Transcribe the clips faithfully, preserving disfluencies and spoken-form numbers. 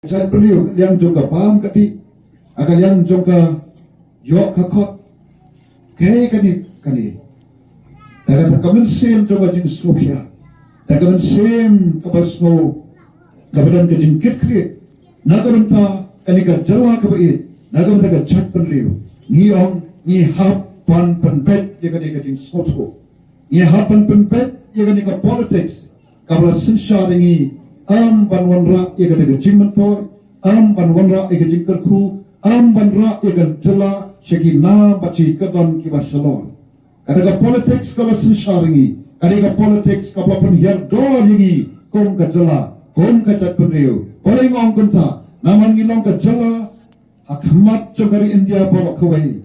Jaitbynriew, ka liang jong ka bam ka dih, ha ka liang jong ka ïoh ka khot. Kaei kane, kane. Da kata ka mynsiem jong ka jingsngewkhia, da ka mynsiem kaba sngew, kaba don ka jingkitkhlieh na ka bynta kane ka jylla kaba ïeit, na ka bynta ka jaitbynriew, ngi ong ngi hap ban pynbeit ïa kane ka jingsngewthuh. Ngi hap ban pynbeit ïa kane ka politics kaba la synshar ïa ngi, ym ban wanrah ïa kata ka jingmyntoi, ym ban wanrah ïa ka jingkyrkhu, ym ban rah ïa ka jylla sha ki nam bad sha ki kyrdan kiba shalor. Kata ka politics kaba la synshar ïa ngi, kata ka politics kaba la pynhiar dor ïa ngi kum ka jylla, kum ka jaitbynriew. Balei nga ong kumta? Namar ngi long ka jylla ha khmat jong ka ri India baroh kawei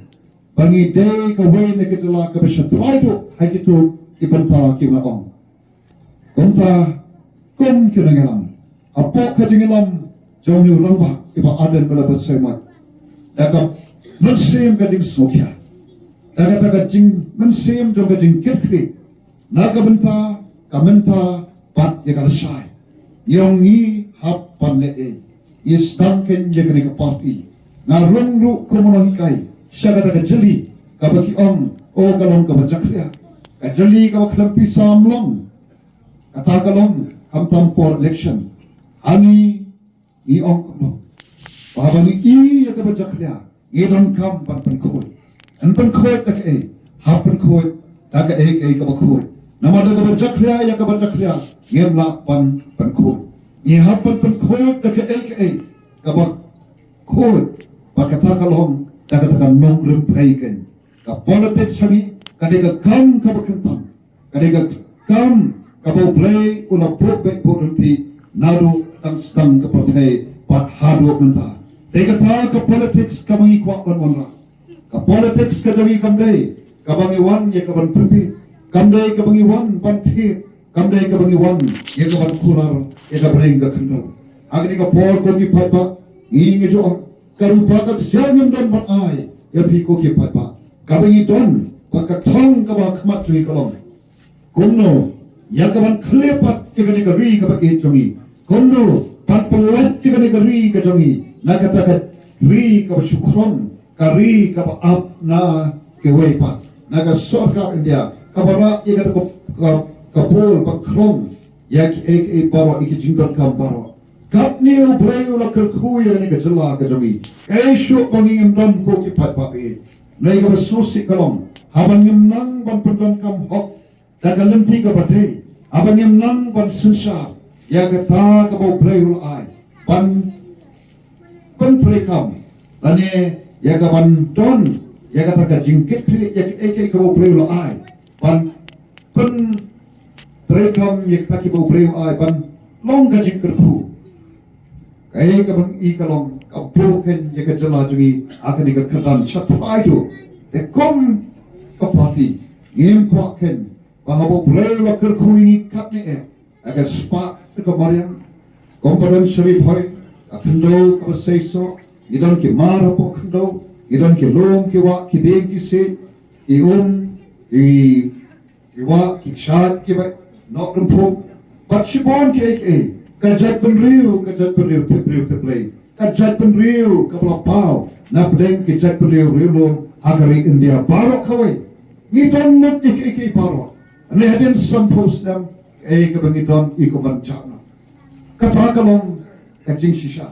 ba ngi dei kawei na ki jylla kaba sha trai duh ha kito ki bynta kiba nga ong. Kumta, kum ki nongïalam, hapoh ka jingïalam jong u rangbah i Bah Ardent Miller Basaiawmoit, da ka mynsiem ka jingsngewkhia, da kata ka jing, mynsiem jong ka jingkitkhlieh na ka bynta ka mynta bad ïa ka lashai, ngi ong ngi hap ban leh ei. Ngi sdang kein ïa kane ka party. Nga rung ruh kum u nonghikai sha kata ka jylli kaba ki ong, o, ka long kaba jakhlia. Ka jylli kaba khlem pisa ym long. Kata ka long khamtam por election. Ha ngi, ngi ong kumno? Ba haba ngi i ïa kaba jakhlia, ngi donkam ban pynkhuid. Yn pynkhuid da kaei? Hap pynkhuid da kaei kaei kaba khuid. Namar da kaba jakhlia ïa kaba jakhlia ngim lah ban pynkhuid. Ngi hap ban pynkhuid da kaei kaei kaba khuid. Bad kata ka long da kata ka nongrim pyrthei kein. Ka politics ha ngi ka dei ka kam kaba khamtam. Ka dei ka kam kaba U Blei u la buh beit buh ryntih naduh tang sdang ka pyrthei bad haduh mynta. Dei kata ka politics kaba ngi kwah ban wanrah. Ka politics ka jong ngi kam dei kaba ngi wan ïa ka ban pynbiej, kam dei kaba ngi wan ban thied, kam dei kaba ngi wan ïa ka ban kular ïa ka bneng ka khyndew. Ha kane ka por ko ki paidbah, ngi ngi ju ong, ka rupa ka ksiar ngim don ban ai ïa phi ko ki paidbah. Kaba ngi don bad ka thong kaba ha khmat jong ngi ka long, kumno ïa ka ban khlieh pat ïa kane ka ri kaba ïeit jong ngi? Kumno ban pynlait ïa kane ka ri ka jong ngi na kata ka ri kaba shu khrong, ka ri kaba ap na kiwei pat, na ka sorkar India kaba rah ïa kata ka, ka, ka bor ban khrong ïa kiei kiei baroh, ïa ki jingdonkam baroh. Katne U Blei u la kyrkhu ïa kane ka jylla ka jong ngi. Kaei shuh ba ngi ngim don ko ki paidbah, eh? Ngi kaba sngewsih ka long, haba ngim nang ban pyndonkam hok da ka lynti kaba dei, haba ngim nang ban synshar ïa kata kaba U Blei u la ai ban pyntreikam, lane ïa ka ban don ïa kata ka jingkitkhlieh ïa kiei kiei kaba U Blei u la ai ban pyntreikam, ïa kata kiba U Blei u ai ban long ka jingkyrkhu. Kaei kaba ngi i ka long, ka buh kein ïa ka jylla jong ngi ha kane ka kyrdan sha trai duh. Te kum ka party ngim kwah kein ba haba U Blei u la kyrkhu ïa ngi katne eh, ha ka spah ka mariang, kum ba don sha Ri Bhoi, ka khyndew kaba seisoh, ngi don ki mar hapoh khyndew, ngi don ki lum ki wah, ki dieng ki siej, ki um, ki ki wah, ki kshaid, ki beit, noh rympung bad shibun kiei kiei. Ka jaitbynriew, ka jaitbynriew tip briew tip Blei, ka jaitbynriew kaba la paw na pdeng ki jaitbynriew riewlum ha ka ri India baroh kawei. Ngi don lut ïa kiei kiei baroh. Lane hadien sanphew snem, kaei kaba ngi don, i kumban jah noh. Kata ka long ka jingshisha.